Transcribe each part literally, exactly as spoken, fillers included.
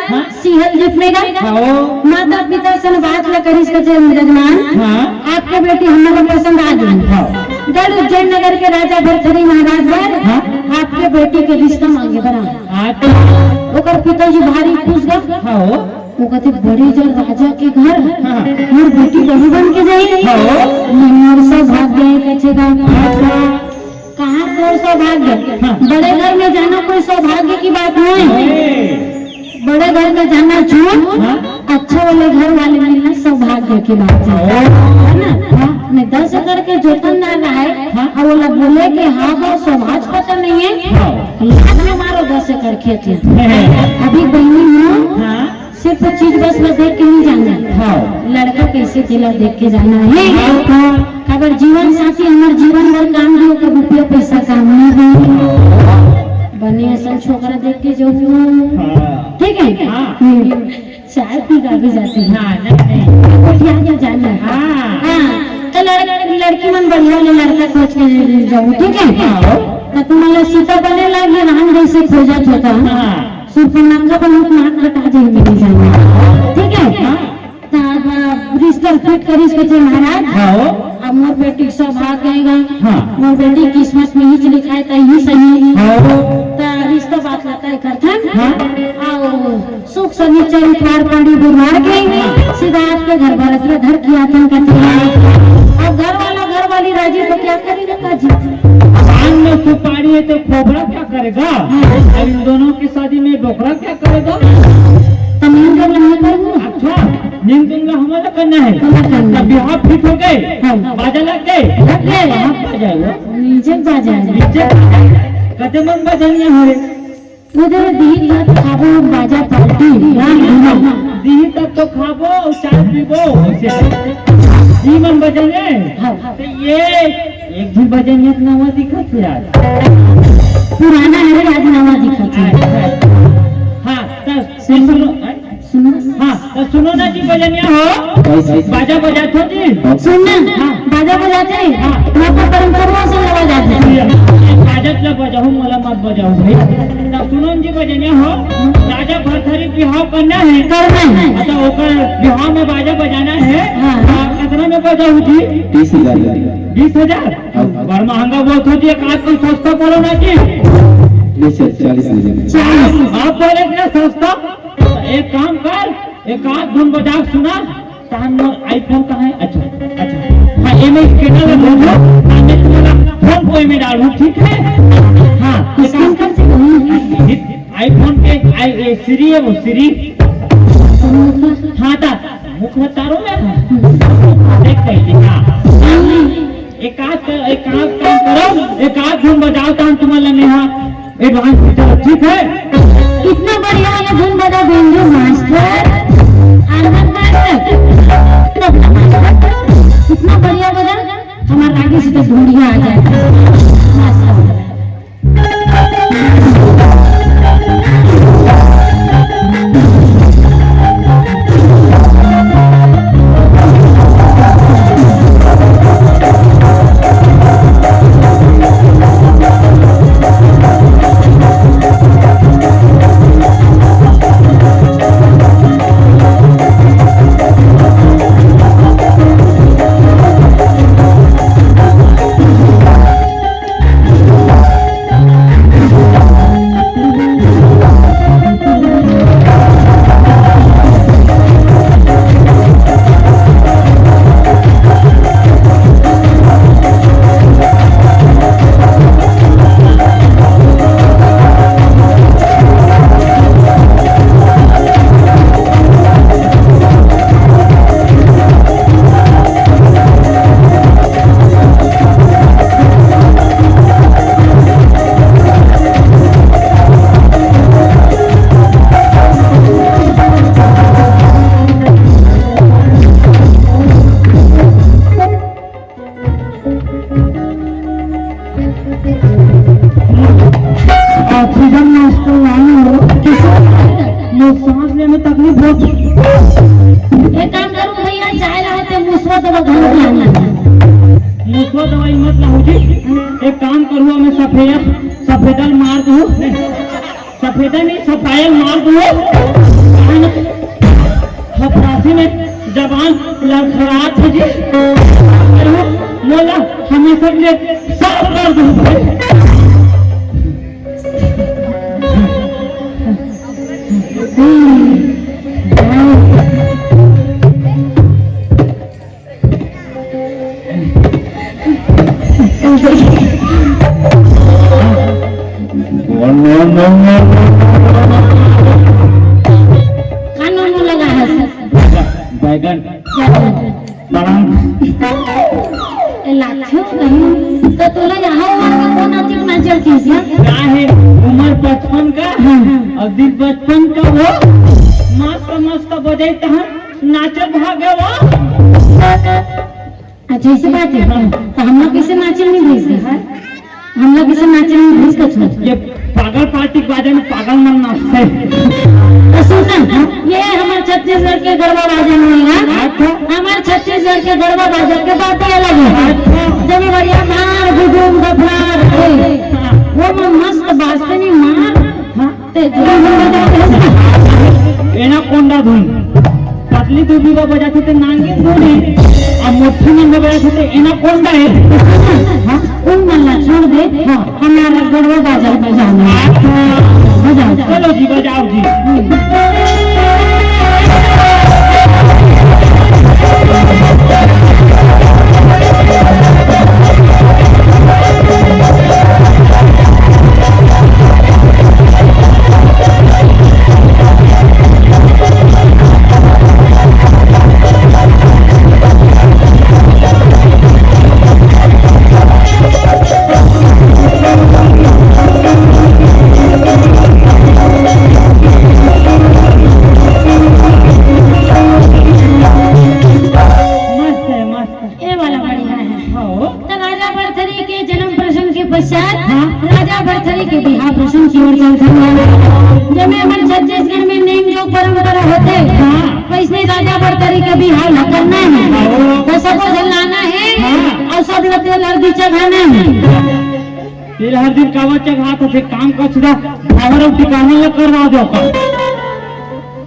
हाँ। सिहल जीत में गा। हाँ। माता पिता सन बात ल करिस कथे जजमान। हाँ। आपके बेटी हमन ला पसंद आ गई। हाँ। गढ़ उज्जैन नगर के राजा भरथरी महाराज बर हाँ। आपके बेटी के रिश्ता मांगे बर आए। अच्छा। ओकर पिताजी भारी खुश गा। हाँ। वो कहते बड़े जन राजा के घर हाँ। मोर बेटी बहू बन के जाए। हाँ। मोर सौभाग्य है कथे गा। अच्छा। कहाँ तोर सौभाग्य? हाँ। बड़े घर में जाना कोई सौभाग्य की बात नहीं। अरे। बड़े घर में जाना झूठ, हाँ। अच्छा वाले घर वाले मिलना सौभाग्य की बात है। हाँ। है ना? हाँ। नहीं, दस एकड़ के जोतनदार रहे, हाँ। और वो लोग बोले कि हाँ, वो समाज पता नहीं है। हाँ। लात में मारो दस एकड़ खेत है। हाँ। अभी बहनी हूँ, हाँ। सिर्फ चीज बस ला देख के नहीं जाना है। हाँ। लड़का कैसे तेला देख के जाना है। हाँ। काबर जीवन साथी हमर जीवन भर काम दियो, कब रुपया पैसा काम नहीं दे। बने असन छोकरा देख के जो हाँ। ठीक है? हाँ। हम्म। चाय पी का भी जाते हैं। हाँ, नहीं, नहीं। कोठिया के जाना है। हाँ। हाँ। तो लड़-, लड़की मन बढ़िया वाले लड़का खोज के जाओ, ठीक है? हाँ। तो तुम्हारा सीता बने लागे, राम जैसे खोजत होता। हाँ। सुर्पनखा बहुत नाक कटा जाए मेरी जान। ठीक है? हाँ। त अब रिश्ता फिट करिस कथे महाराज। हाँ। अब मोर बेटी के सौभाग्य आएगा। हाँ। मोर बेटी किस्मत में ही लिखा है, त ही सही। हाँ। त रिश्ता बात ला तय करथन। हाँ। और सुख शनिचर इतवार पाड़ी बुधवार के हाँ। सीधा आपके घर बरतिया धर के आथन कथे। अब घर वाला घर वाली राजी तो क्या करेगा काजी? पान में सुपारी है तो खोबरा क्या करेगा? हाँ। अब इन दोनों की शादी में बोकरा क्या करेगा? तो नींद का नहीं करूँगा। अच्छा, नींद तुम लोग हमारा करना है। हमारा करना है। तब बिहाव फिट हो गए। हाँ। बाजा लग गए। लग गए। कहाँ बाजा हुआ? नीचे बाजा है। नीचे बाजा है। कते मन बाजा नहीं हो रहे। उधर दिही तक खाबो बाजा पार्टी, राम धुना। दिही तक तो खाबो अउ चाय पीबो, ऐसे। जी मन बजाने? हाँ। तो ये एक भी बजाने इतना हुआ दिखत है यार। पुराना है, आज नवा दिखत है। अच्छा। हाँ, तो सुनो। सुनो। हाँ, तो सुनो ना जी बजनिया हो। कैसे? बाजा बजात हो जी। सुन ना, हाँ। बाजा बजाते हैं। हाँ। वहाँ पर परंपरा से आवाज आती है। बाजत ला बजाओ, मोला मत बजाओ भाई। तो सुनो जी बजनिया हो, राजा भरथरी बिहाव करना है। करना है। अच्छा, ओकर बिहाव में बाजा बजाना है। हाँ। तो कितना में बजाओ जी? तीस हजार। बीस हजार? हाँ। बड़ महंगा बहुत हो जी, एक आध कोई सस्ता बोलो ना जी। बीस हजार, चालीस हजार। चालीस। आप बोले इतना सस्ता? एक काम कर, एक आध धुन बजा सुना। तहान मोर iPhone कहाँ है? अच्छा, अच्छा। हाँ, ये मैं scanner में भर दूँ, हाँ, मैं तुम्हारा फोन को में डालूँ, ठीक है? हाँ, तो scan कर सकते हैं। iPhone के, आई, ये Siri है वो, Siri। हाँ, ता, मुख में तारो में। देख पहले, हाँ। एक आध, एक आध काम करो, एक आध धुन बजाओ, तहान तुम्हारा नेहा। Advance में चलो, ठीक है? इतना बढ़िया वाला धुन बजा banjo master, harmonium master, tabla master, इतना बढ़िया बजा, हमारे आगे से तो धुंडिया आ जाए। मास्टर। ऑक्सीजन मास्क नहीं हो, किसी लोग सांस लेने में तकलीफ हो। एक काम करो भैया, चाय रहा थे, मुसवा दवा घर में लाना। मुसवा दवाई मत लाओ जी। एक काम करूँ, मैं सफेद, सफेदल मार दूँ। सफेदा नहीं, सफायल मार दो। जबान लड़खड़ात हे जी। मोला हमेशा के लिए साफ कर दो। कान में मुंह लगा है सर। बैगन। प्रणाम। ए, लाखों कहीं तो तोला यहाँ उम्र में कौन आती नाचल किस ना? का है, उम्र बचपन का, हाँ। और दिल बचपन का वो, मस्त मस्त बजाई तहन नाचत भागे वो। अच्छा, ऐसी बात है। हाँ। तो हम लोग कैसे नाचे नहीं भेज दे? हम लोग कैसे नाचे नहीं भेज कर छोड़? ये पागल पार्टी के बाजा में पागल मन नाचते हैं। तो सुन ना, ये हमारे छत्तीसगढ़ के गरबा बाजा में है। अच्छा। हमारे छत्तीसगढ़ के गरबा बाजा के बात ही अलग है। अच्छा। जब ये बढ़िया मार, गुडुम, दफनार, ए, वो मन मस्त बाजते नहीं, मार। हाँ। ते एनाकोंडा धुन। पतली दूबी बा बजाथे ते नांगिन धुन हे। अब मोटू मन बा बजाथे ते एनाकोंडा हे। हाँ, उन मन ला छोड़ दे। हाँ। हमारा गढ़वा बाजा बजाना है। अच्छा। बजाओ। चलो जी, बजाओ जी। मस्त है, मस्त। ये वाला बढ़िया है। हाँ। तो राजा भरथरी के जन्म प्रसंग के पश्चात हाँ। राजा भरथरी के बिहाव प्रसंग की ओर चलते हैं। जब में हमारे छत्तीसगढ़ में नेम जो परंपरा होते हैं, हाँ। वैसने राजा भरथरी के बिहाव ला करना है। हाँ। तो सबको जलाना है हाँ। और सब लोग तेल हल्दी चढ़ाना है। तेल हर दिन कावत चघात हे, काम का छुड़ा, भावर अउ टिकाना ला करवा दो का।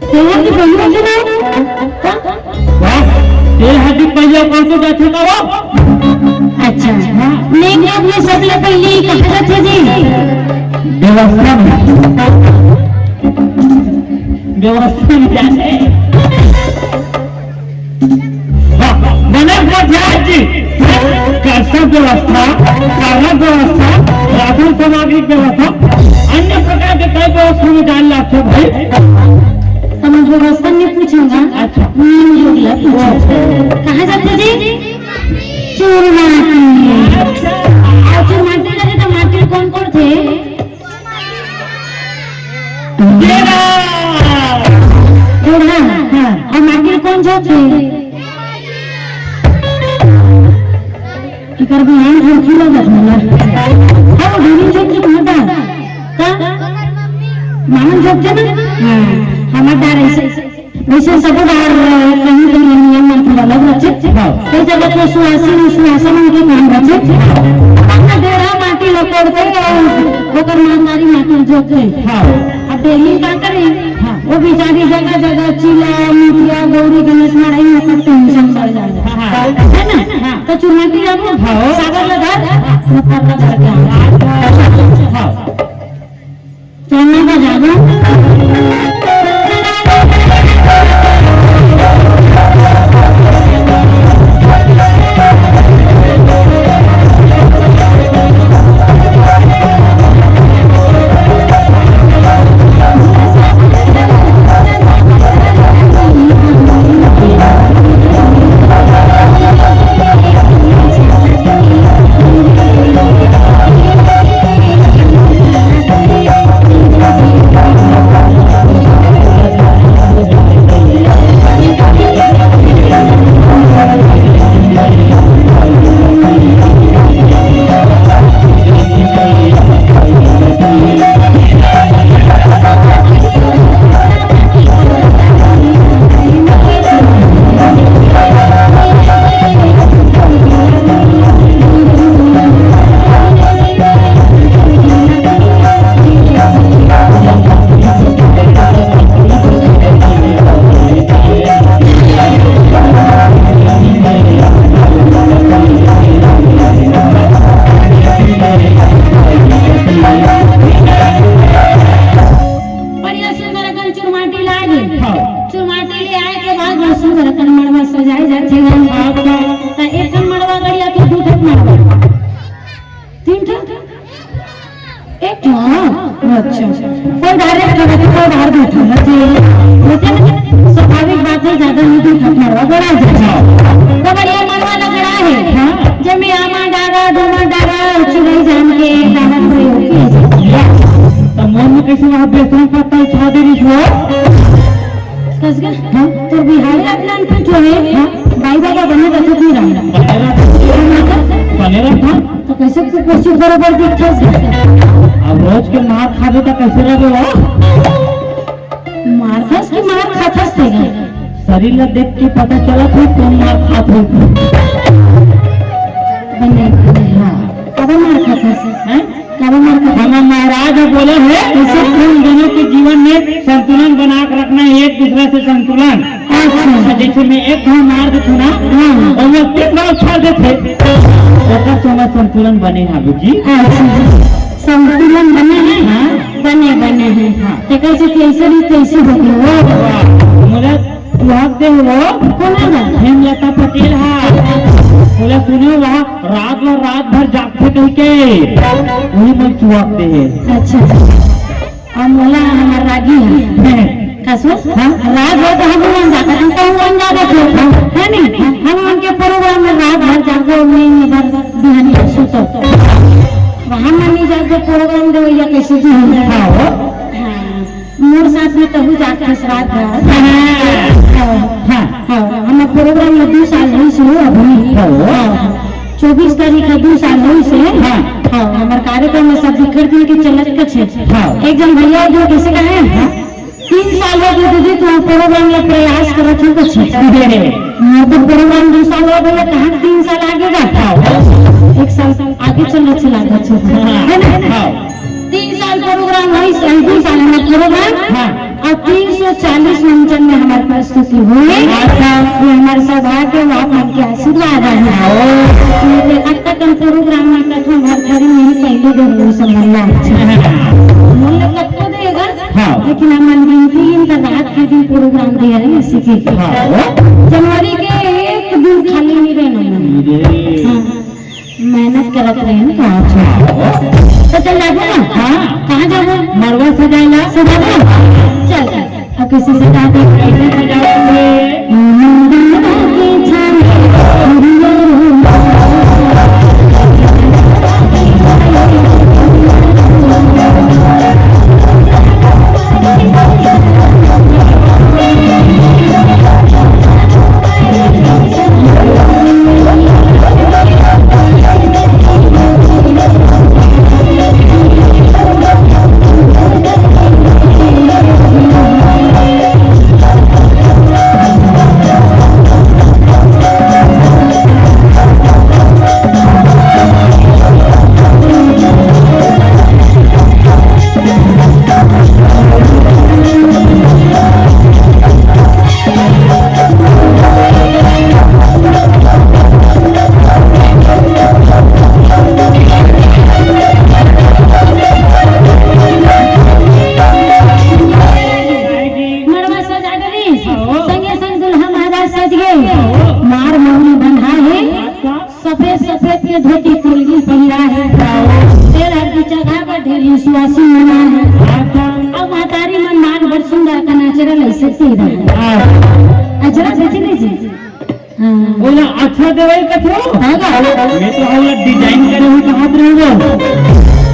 तेल हर दिन बनिया के ना? वाह, तेल हर दिन पहले कौन तो जाथे का वो? अच्छा, हाँ। नेक लोग में सबले पहले कहाँ जाथे जी? व्यवस्था में। व्यवस्था में जाथे। वाह, बने प्रधान जी, करसा व्यवस्था, चारा व्यवस्था, राशन सामग्री व्यवस्था, अन्य प्रकार के कई व्यवस्था में जान लागथे भाई। तो मैं व्यवस्था नहीं पूछूंगा। अच्छा। नीम जोगला पूछूंगा। अच्छा। कहाँ जाथे जी? चूरमाटी। अच्छा। और चूरमाटी जाथे तो माटी कौन कौन थे? डेरा। डेरा, हाँ। अउ माटी कोन झोंकथे? एकर बिहान झोंकी लगत हे ना। हाँ, वो डोरी झोंकथे तुम्हार डार। का? मामन झोंकथे ना? हाँ, हमार डार ऐसे। वैसे सबो बार, अ, कहीं कहीं नियम मन थोड़ा अलग रहिथे। हाँ। कई जगह तो सुवासिन, सुवासन उनके काम रहिथे। अपना डेरा माटी ल कोड़थे अउ ओकर महतारी माटी ल जोतथे। हाँ। अब डेली का करे? हाँ। वो बेचारी जगह जगह चीला, मुखिया, गौरी, गणेश माढ़ई में ओकर tension बढ़ जाए। हाँ, हाँ। है ना? हाँ। तो चुनौती अब हाँ। सागर ल धर, हाँ। मुखर ल धर के आ। हाँ। चलने का जादू। हाँ। चुरमाटी ले आए के बाद बहुत सुंदर अकन मड़वा सजाए जाथे गा। अच्छा। त एक ठन मड़वा गड़िया के दू ठन मड़वा? तीन ठन? एक ठन? अच्छा। कोई डार एक ठन रथे, कोई डार दू ठन रथे। लेकिन स्वाभाविक बात है, ज्यादा नहीं, दू ठन मड़वा गड़ा जाथे। त बढ़िया मड़वा ल गड़ा हे। हाँ। जेमे आमा डारा, डोमा डारा, चुरई जान के डारा प्रयोग किए जाथे। त मोर में कैसे वहाँ बेसन पत्ता उठा दे रही हो? कस गा? हाँ? तोर बिहारी आदमी फिट होहे, हाँ? बाई बाबा बने रथे तू राम। बने रथे। हाँ, मतलब? बने रथे। त कैसे तू कुर्सी बरोबर दिखथस? अब रोज के मार खाबे त कैसे रहे हो? मार खास कि मार खाथस तेला? शरीर ला देख के पता चलत हे कोन मार खात हो। बने, बने, हाँ। काबर मार खाथस? हैं? काबर मार खाथस? हमार महाराज ह बोले हे, कैसे? उन दोनों के जीवन में संतुलन बना के रखना है, एक दूसरा से संतुलन। अच्छा। जैसे मैं एक घाव मार देथों ना, हाँ। और वो तीन घाव उछाल देथे, ओकर से हमार संतुलन बने हे, बाबूजी। अच्छा। संतुलन बने हे? हाँ। बने, बने हे। हाँ। तेकर से कैसे भी कैसे हो गए हो? वाह। मोला सुहाग दे हो। कौन है? हेमलता पटेल हा। मोला सुने हो, वहाँ रात भर, रात भर जागथे कहिके। वही मोला सुहाग दे हे। अच्छा। अउ मोला हमार रागी हे। हैं। का सो? हाँ? रात भर तो हम मन जागत हन, तो हम मन जागत हो। हाँ। है नहीं? हम मन के प्रोग्राम में रात भर जागो, नहीं, नहीं, भर बिहान सुतो। वहाँ मन नहीं जागो, प्रोग्राम देवइया कैसे जी? हाँ, हो। हाँ। मोर साथ में तहू जागथस रात भर। हाँ। हाँ। हाँ। हाँ, हमर प्रोग्राम में दू साल होइस हे अभी। हाँ। हाँ। चौबीस तारीख हे, दू साल होइस हे। हाँ। हाँ, हमर कार्यक्रम में सब बिखर दिन के चलत कछे। हाँ। एक जन भैया जो कैसे कहे, हाँ। तीन साल हो गए दीदी, तुम प्रोग्राम में प्रयास करत हो कछे। अरे। मोर तो प्रोग्राम दू साल हो गए, कहाँ तीन साल आगे जाता हो? एक साल आगे चलना चला गया। हाँ। है ना? हाँ। तीन साल प्रोग्राम होइस, दू साल हमार प्रोग्राम। हाँ। अउ तीन सौ चालीस मंचन में हमार प्रस्तुति होइस। अच्छा। ये हमार सौभाग्य, आप मन के आशीर्वाद हे। हाँ। ये अब तक हम प्रोग्राम में कथों भरथरी नहीं, पहली बेर होइस हमर। हाँ। मोला कतको देगा, हाँ। लेकिन हमन गिनती इन त रात के दिन प्रोग्राम दिया है, इसी के। हाँ। जनवरी के एक दिन खाली नहीं रहना। अरे। हाँ। मेहनत करत रहे ना, कहाँ छो? तो चल जाबो ना? हाँ। कहाँ जाबो? मड़वा सजाए ला। सजाबो? चल, अब किसी से कहा दे। कैसे सजाओगे? मड़वा सजा डरिस, हाँ। संगे संग दुल्हा महाराज सज गे। हाँ। मार मौनी बंधा हे, अच्छा। सफेद सफेद के धोती कुर्ती पहिरा हे। हाँ। तेल हल्दी चढ़ा के ढेर सुवासी मना हे। अच्छा। अउ महतारी मन मार बड़ सुंदर का नाचरा लइसे तीरा हे। हाँ। अजरा देखे नहीं जी? हाँ। ओला अच्छा देवई कथो। हाँ का? मैं तो ओला डिजाइन करे हुए कहात रहे हो।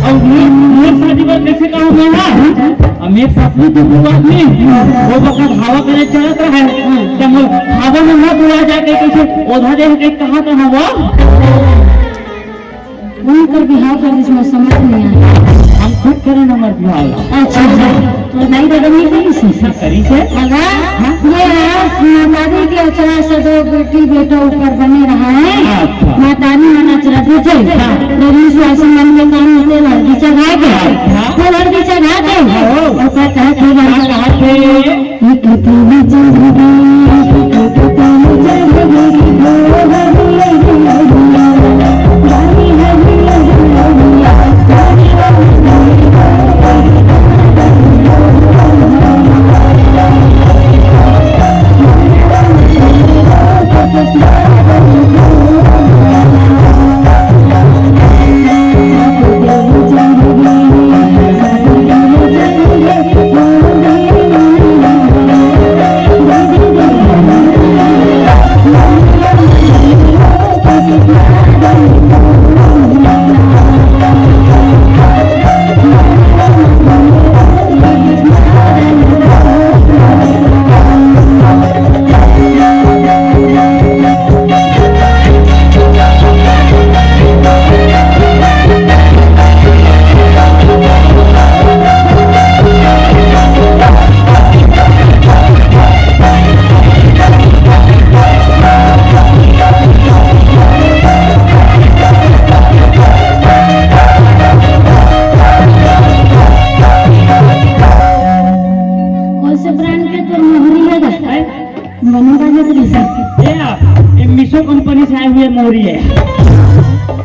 अब मोर, मोर शादी बर कैसे कहा मैं, हाँ? अब मैं पत्नी तो बुआ आदमी, वो बखत हवा करे चलत रहे। हाँ। तब मोर हवा में मत उड़ा जाके कैसे ओधा दे के कहा तो हवा। उनकर बिहाव कर, जिसमें समझ नहीं आया। हम खुद करें हमार बिहाव। अच्छा, अच्छा। तो नहीं दादा नहीं करी से? हाँ, करी से। अगर हाँ। ये आज माताजी के अचरा से दो बेटी बेटा ऊपर बने रहा है, अच्छा। माताजी मन अचरा दीजिए। हाँ। तो विश्वासी मन के काम होते लड़की चढ़ा के, हाँ। तो लड़की चढ़ा के, हाँ। और क्या कहते हैं? हाँ, कहा थे? के तोर मोहरी हे गा। हैं? बने बाजत रहिस। ये, ये मीशो कंपनी से आए हुए मोहरी हे।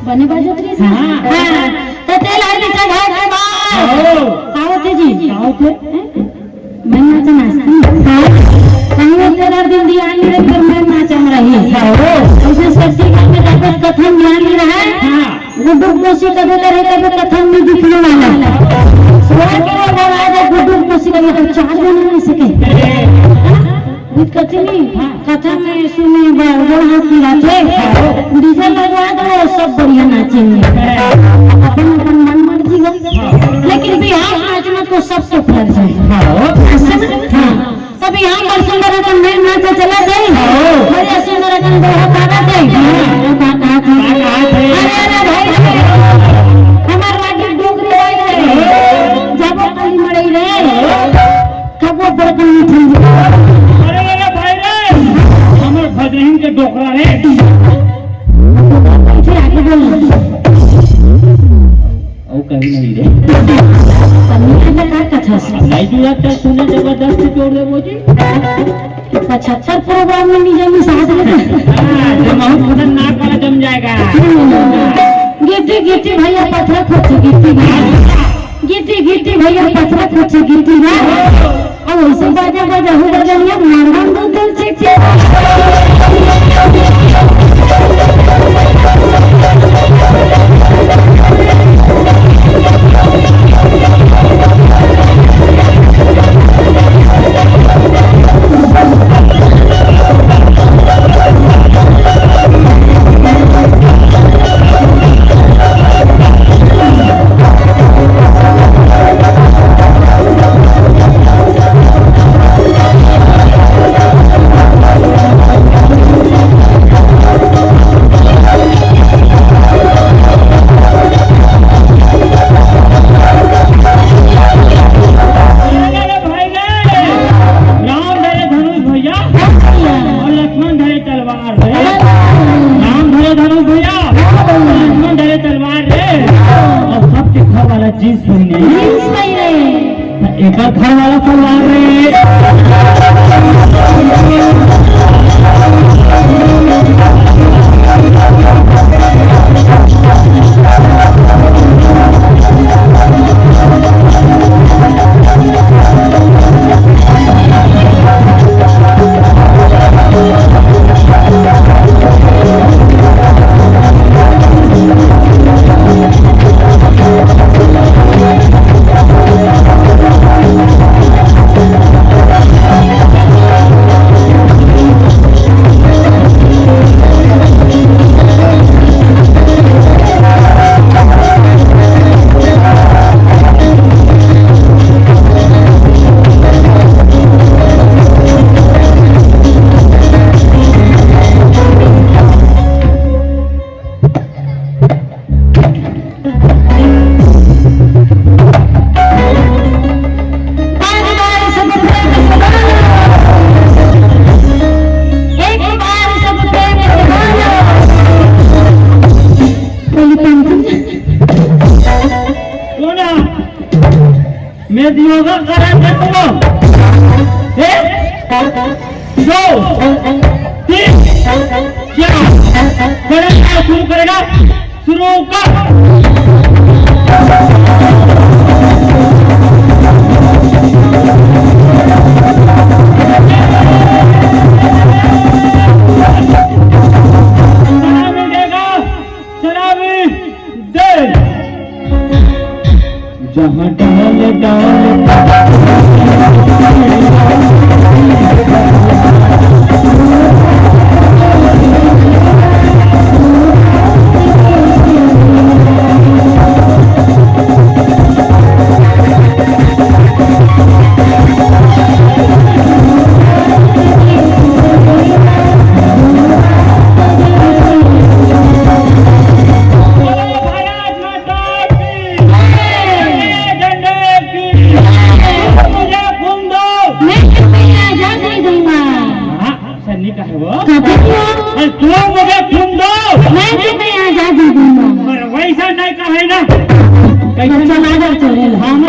बने बाजत रहिस। हाँ। हाँ, तो तेल हर बीचा भाई के बाद। आओ। का होथे जी? का होथे? हैं? मैं नाचा नाचती। हाँ। कहीं वो तेरह दिन दिया नहीं रहे, फिर मैं नाचा में रही। आओ। उसे सच्ची बात में जाकर कथन ज्ञान नहीं रहा है। हाँ। गुड्डू कोसी कभी करे, कभी कथन नहीं दिखने वाला। स्वर के वो आवाज है, गुड्डू कोसी कभी हम चार जने नहीं सके। गुड कथनी, हाँ। कथा में सुने बर गोड़ हाथ मिलाथे, डीजे लगवा दो, सब बढ़िया नाचेंगे। अपन अपन मन मर्जी हो, लेकिन बिहार नाच में तो सब तो फैल जाए। हाँ। ऐसे में, हाँ। सब यहाँ पर सुंदर रतन में नाच चला जाए, हाँ। बढ़िया सुंदर रतन दोहा पारा जाए। हाँ। अरे, अरे भाई, हमार रागी डोगरी भाई रे, जाबो काली मड़ई रे। कबो बड़कन उठल। अरे, अरे, भाई रे, हमर भदरहीन के डोकरा रे। पीछे आके बोल। अउ कहीं नहीं रे। तमीज का का कथा से? नहीं जुड़ा तो तूने जबरदस्ती जोड़ दे वो जी। पचहत्तर प्रोग्राम में नहीं जानी साथ में। हाँ, जब हम खतरनाक वाला जम जाएगा। गिट्टी, गिट्टी भैया पत्थर खोचे, गिट्टी भैया। गिट्टी, गिट्टी भैया पत्थर खोचे, गिट्टी भैया। अब वैसे बाजा, बाजा, हो बाजा, ये मारवान दो दिल से। अरे भाई रे, राम धरे धनुष भैया और लक्ष्मण धरे तलवार रे। राम धरे धनुष भैया, लक्ष्मण धरे तलवार रे। और सबके घर वाला जींस पहने। जींस पहने। एकर घर वाला तलवार रे। कोना? मैं योगा करा दे तुम। एक, दो, तीन, चार। करेगा, शुरू करेगा। शुरू कर। सलामी देगा, सलामी दे। जहाँ डाल डाल झंडे की। मुझे खून दो। मैं तुम्हें आजाद नहीं दूंगा। हाँ, सन्नी का है वो। कभी वो। अरे तू मुझे खून दो। मैं तुम्हें आजाद नहीं दूंगा। पर वैसा नहीं कहे ना। कैसे बच्चा ना? लागल चले ला। हम,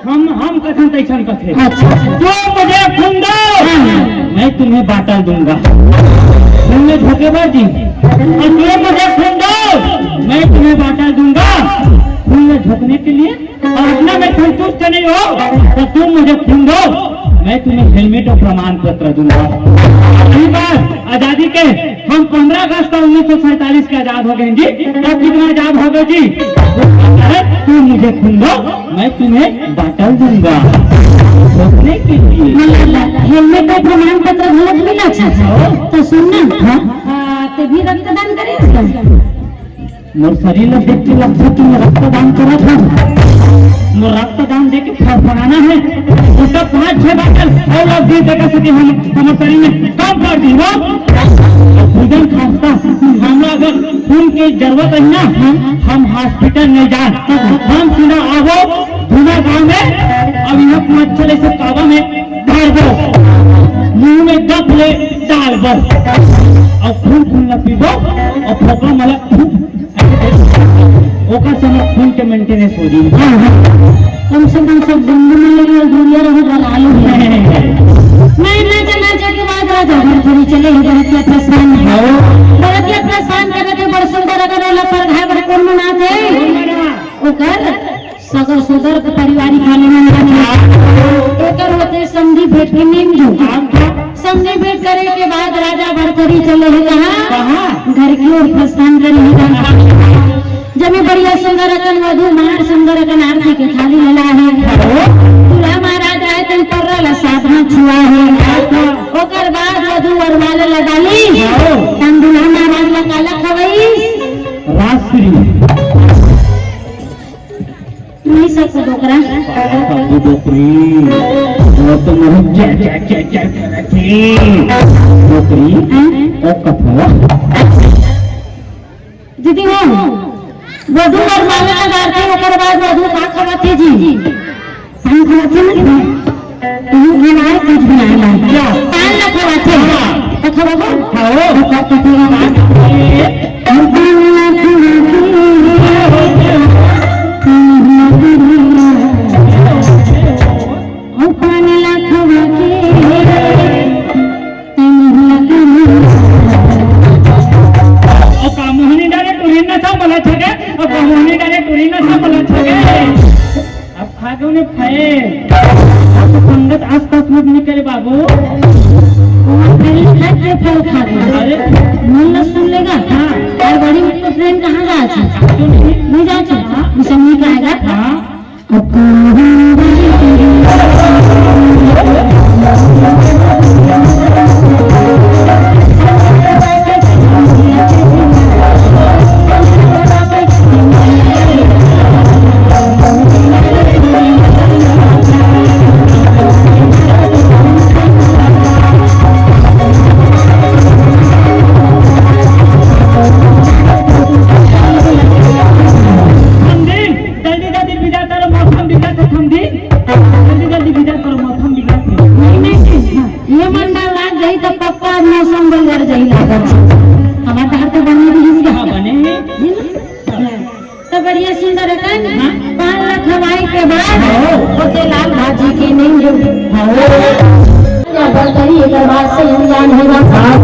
हम, हम तैसन कथे। अच्छा। जो मुझे खून दो, मैं तुम्हें बाटल दूंगा। खून में धोखेबाजी। और जो मुझे खून दो, मैं तुम्हें बाटल दूंगा। खून में धोखने के लिए, और अपना मैं संतुष्ट नहीं हो तो तुम मुझे खून दो, मैं तुम्हें हेलमेट और प्रमाण पत्र दूंगा। अगली बार आजादी के हम पंद्रह अगस्त उन्नीस सौ सैंतालीस के आजाद हो गए जी। तब कितना आजाद हो गए जी? अरे, तुम मुझे खून दो, मैं तुम्हें बाटल दूंगा। सोचने के लिए। मतलब, हेलमेट का प्रमाण पत्र घलो मिला था। तो सुन ना, हाँ? आ, ते भी रक्तदान करे इसका? मोर शरीर ला देख के लगथे कि मैं रक्तदान करत हूँ। मोर रक्तदान दे के फड़फड़ाना है। उल्टा पाँच छह बाटल और लोग दे देगा से कि हम, हमर शरीर में कम कर दी हो। और भोजन खास्ता, हमरा अगर खून के जरूरत है ना, हम हॉस्पिटल नहीं जाए, हम सीधा आवो धुना गांव में। अब यह पाँच छह से काबा में डाल दो, मुंह में गप ले डाल दो, और खून खून न पीबो, और फोकला मला खूब। ओकर से हमर खून के मेंटेनेंस हो जाई। हाँ, हाँ। कम से कम सब बंधु मन लगे और दूरिया रहो, बला लो। मैं ना चला जाके बाद राजा घर चली चले ही बरतिया प्रस्थान। हाँ। बरतिया प्रस्थान करे के बड़ सुंदर अगर ओला परघाय बर कोन मनाथे? ओकर सगर सुगर के पारिवारिक हानि मन जाथे। एकर होथे समधी भेंट के नेम जो। समधी भेंट करे के बाद राजा भरथरी चले हे कहाँ? कहाँ? घर की ओर प्रस्थान करे हे। जमे बढ़िया सुंदर अकन वधू मार सुंदर अकन आरती के थाली लला हे। दूल्हा महाराज आए तेन पर्रा ला साधना छुआ हे। ओकर बाद वधू वरमाला ला डाली। तन दूल्हा महाराज ला काला खवई? राजश्री। नहीं सकता डोकरा। बाबू डोकरी, वो तो मुझे जय, जय, जय, जय करत हे। डोकरी, हाँ? ओ कथवा। दीदी हो, वधू वरमाला लगाथे, ओकर बाद वधू का खवाथे जी? पान खवाथे ना? तू बनाए, कुछ बनाए ना। पान ला खवाथे। तो खवाबो? खाओ। तो का कथेगा? अउ पान ला खवा के, तैं मोहला कहाँ? अउ का मोहनी डाले टुरी नशा बोला छगे, अउ का मोहनी डाले टुरी नशा बोला छगे। अब खा के उन्हें खाए, अब तो पंगत आसपास मत निकले बाबू। वो पहले खा के फल खा गया। अरे। मन न सुन लेगा। हाँ। और गाड़ी में तो ट्रेन कहाँ जा? क्यों नहीं? नहीं जा। हाँ। मुसम्मी का आएगा। हाँ। जल्दी जल्दी विदा करो, मौसम बिगड़त हे, ठंडी। जल्दी जल्दी विदा करो, मौसम बिगड़त हे। नहीं, नहीं, नहीं। ये मंडल लाग गई तो पक्का मौसम बिगड़ जाई लागत हे। हमार डहर तो बने भी इसका। हाँ, बने। तो बढ़िया सुंदर अकन, हाँ। पान ला खवाई के बाद, हाँ। ओते लाल भाजी के नहीं जो। हाँ। या बर्तनी एकर बाद से हम जान होगा। हाँ।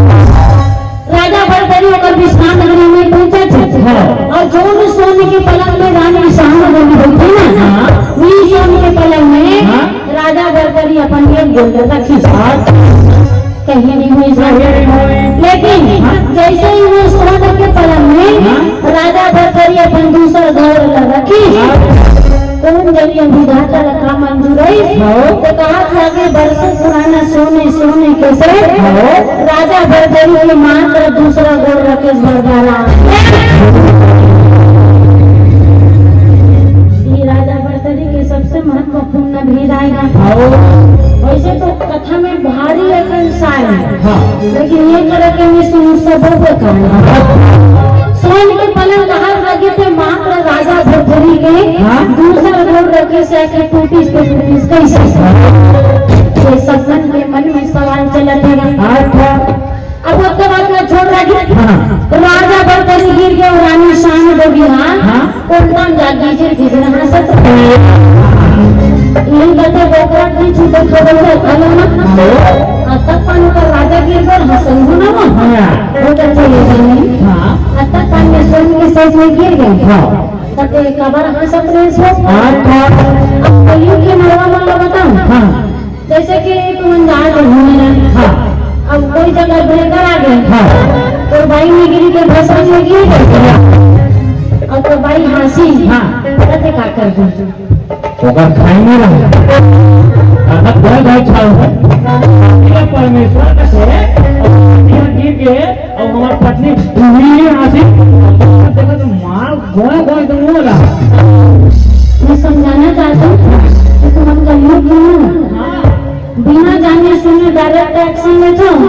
राजा भरथरी ओकर विश्राम गृह में पहुंचत हे। हाँ। और जोन सोने के पलंग में रानी विश्राम गृह होथे ना, हाँ। वही सोने के पलंग में हाँ। राजा भरथरी अपन एक गोड़ रखिस। हाँ। कहीं नहीं हुई। कहीं नहीं हुई। लेकिन हाँ। जैसे ही वो सोने के पलंग में हाँ। राजा भरथरी अपन दूसर गोड़ ला रखिस, हाँ। कौन जनी विधाता ला का मंजूर हे? हाँ। तो कहा था कि बरसों पुराना सोने, सोने के से हाँ। राजा भरथरी के मात्र दूसरा गोड़ रखे बरदारा। ये राजा भरथरी के सबसे महत्वपूर्ण भेद आएगा। हाँ। वैसे तो कथा में भारी अकन सार हे, हाँ। लेकिन ये तरह के नहीं सुन सबों को कहना। हाँ। सोन के पलंग कहाँ लगे थे? मात्र राजा भरथरी के हाँ। दूसर गोड़ रखे से आके टूटिस तो टूटिस कैसे? ये सब मन के मन में सवाल चलत हे। अच्छा। अब ओकर बाद में छोड़ रही। हाँ। राजा भरथरी गिर गए और रानी शांत हो गई। हाँ। हाँ। उल्टा जागी जे गिर रहा सत। इही कथे बोकरा की छूटे खबर है, हेलो ना? हेलो? अतक पान ओकर राजा गिर गए, हाँ, समझू ना वो? हाँ। वो कहते ये जानी। हाँ। अतक पान में सोन के सेज में गिर गए। हाँ। तब ये कबर हाँ सब ने सो। हाँ, हाँ। अब कलयुग के मरवा मन ला बताऊं? हाँ। जैसे कि तुम जा रहे हो। हाँ। अब कोई जगह ब्रेकर आ गए। हाँ। तो बाई निगरी के भसम में गिर गए। हाँ। और तो बाई हाँसी। हाँ। कहते का कर दे? ओकर खाई नहीं रहा। अगर दो भाई छाव है, ये परमेश्वर का से, और यहाँ गिर के, और हमार पत्नी हुई नहीं आसी, देखो तो मार गोए गोए तो मुंह रहा। मैं समझाना चाहता हूँ कि तुम हम कलयुग में हो। हाँ। बिना जाने सुने डायरेक्ट एक्शन लेते हो।